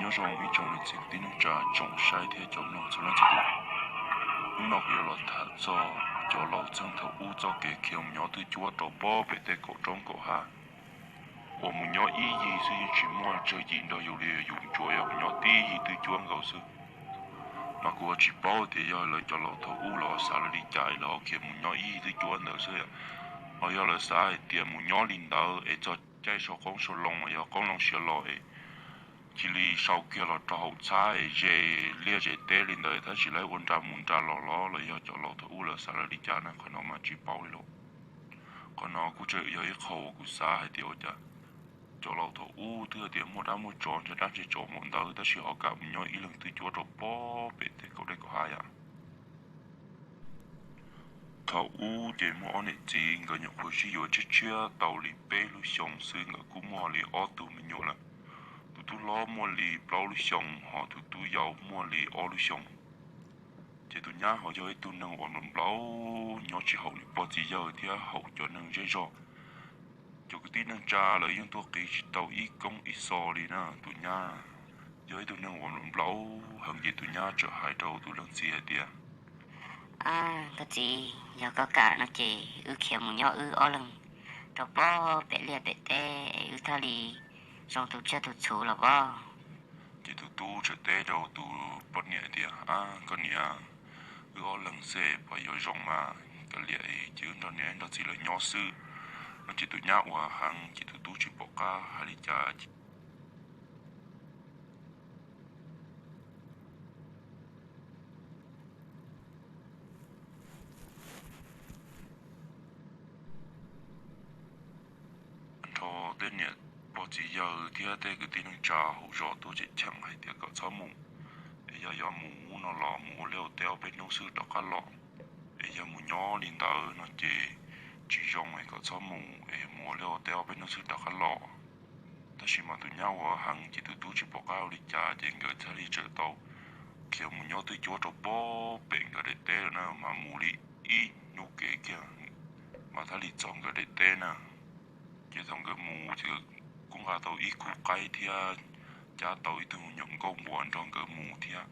Nyob zoo ib tsoom niam txiv kwv tij neej tsa tsoom saib thiab cov mloog txhua leej txhua tus. Hnub no kuv yuav los tham txog cov laus txheej thaum ub txoj kev khiav mus nyob twj cuab rau pob pem tej kaum roob kaum hav uas mus nyob ib yig xwb yeej tsis muaj tswv yim nrog yus li, yus tsuas yog mus nyob tib yig twj cuab nkaus xwb. Mas kuv tsis paub tias yog lawv cov laus thaum ub los xav lawv li cas es lawv ho khiav mus nyob ib yig twj cuab ntawd xwb, ho yog lawv xav hais tias mus nyob li ntawd es txog caij sau qoob sau loo los yog qoob loo siav los es cia li sau kiag los rau hauv txhab es ze liaj ze teb li ntawd tab sis lawv ua nra mus nra los los los yog cov laus thaum ub lawv xav lawv li cas na, qhov no mas tsis paub li lawm. Qhov no kuj tseem yog ib qho uas kuv xav hais tias ua cas cov laus thaum ub twb hais tias muaj dab muaj tsov ntshe dab ntshe tsov npaum ntawd tab sis ho kam mus nyob ib leeg twj cuab rau pob pem tej kaum dej kaum hav yam. Thaum ub ces muaj ob niam txiv nkawd nyuam qhuav sib yuav tshiab tshiab tau li peb lub xyoos xwb nkawd kuj muaj li ob tug me nyuam lawm. Tus tub hlob muaj li plaub lub xyoos ho tus tub yau muaj li ob lub xyoos. Ces tus nyab ho yog ib tug neeg uas nplaum nplaum nyob tsis haum nws pog txiv yawg thiab haum cov neeg zej zog. Cov kwv tij neej tsa lawv yeej tuaj qiv tsis tau ib koob ib xo li na. Tus nyab yog ib tug neeg uas nplaum nplaum heev ces tus nyab txawm hais rau tus leej txiv hais tias, Koj txiv, yog koj kam no ces wb khiav mus nyob wb ob leeg rau pob pem liaj pem teb es wb thiaj li zoo tus tsiaj tus txhu los pob. Ces tus tub txawm teb rau tus poj niam tias, Koj niam, wb ob leeg xwb puas yuav zoo mas? Kav liam ces wb nrog niam nrog txiv lawv nyob xwb. No ces tus nyab ua heev ces tus tub tsis pom qab hais li cas. Nrho tej niam pog txiv yawg thiab tej kwv tij neej tsa hauv zos tuaj cem cheem hais tias kom txhob mus, es yog yuav mus no los mus ua liaj ua teb ob peb hnub xwb rov qab los, es yog mus nyob li ntawd no ces tsis zoo es kom txhob mus es mus ua liaj ua teb ob peb hnub xwb rov qab los. Tab sis mas tus nyab ua heev ces tus tub tsis pom qab ua li cas ces nkawd thiaj li txawm tau khiav mus nyob twj cuab rau pob pem nkawd daim teb lawm na, mas mus li ib hnub kev kiag mas thiaj li txog nkawd daim teb na. Ces thaum nkawd mus ces kuj nqa tau ib khub qaib thiab cab tau ib tug nyuam nkauj npuas nrog nkawd mus thiab,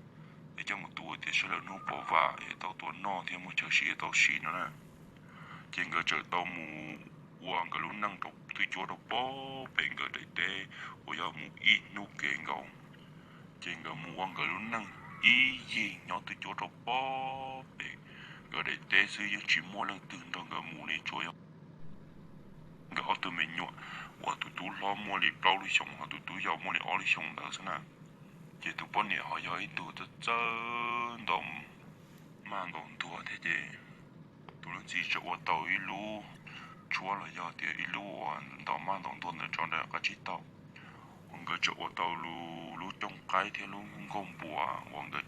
es coj mus tu tias sawv daws hnub puas vam es tau tua noj thiab muaj chaw siv tau siv no na. Ces nkawd txawm tau mus ua nkawd lub neej rau twj cuab rau pob pem nkawd daim teb uas yog mus ib hnub kev nkaus. Ces nkawd mus ua nkawd lub neej ib yig nyob twj cuab rau pob pem nkawd daim teb xwb yeej tsis muaj leej twg nrog nkawd mus li tsuas yog nkawd ob tug me nyuam uas tus tub hlob muaj li plaub lub xyoos ho tus tub yau muaj li ob lub xyoos ntawd xwb na. Ces tus poj niam ho yog ib tug txawj txawj ntaus maj ntaus ntuag thiab ces tus leej txiv txawm ua tau ib lub tshuab los yog tias ib lub uas ntaus maj ntaus ntuag ntawd tso nram qab tsib taug uas nkawd txawm ua tau lub cooj qaib thiab lub nkauj npuas uas nkawd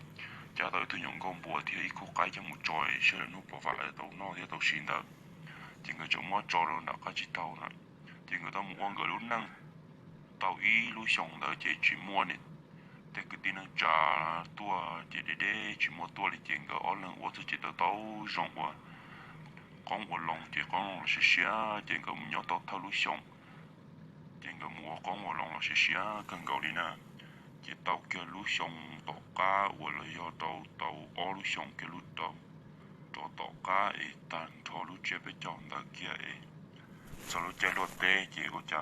cab tau ib tug nyuam nkauj npuas thiab ib khub qaib coj mus tso sawv daws hnub puas vam tau noj thiab tau siv ntawd. Ces nkawd txawm muab tso rau nram qab tsib taug na. Ces nkawd tau mus ua nkawd lub neej tau ib lub xyoos ntawd ces tsis muaj tej kwv tij neej tsa tuaj ces deb deb tsis muaj tuaj li ces nkawd ob leeg ua txuj ces tau tau zoo ua qoob ua loo ces qoob loo los siav siav ces nkawd mus nyob tau thawj lub xyoos. Ces nkawd mus ua qoob ua loo los siav siav kawg nkaus li na. Ces tau kiag lub xyoo tom qab uas los yog tau tau ob lub xyoos kiag lub rau rau tom qab es tag nrho lub tsiab peb caug ntawd kiag es txog lub caij luaj teb ces ua cas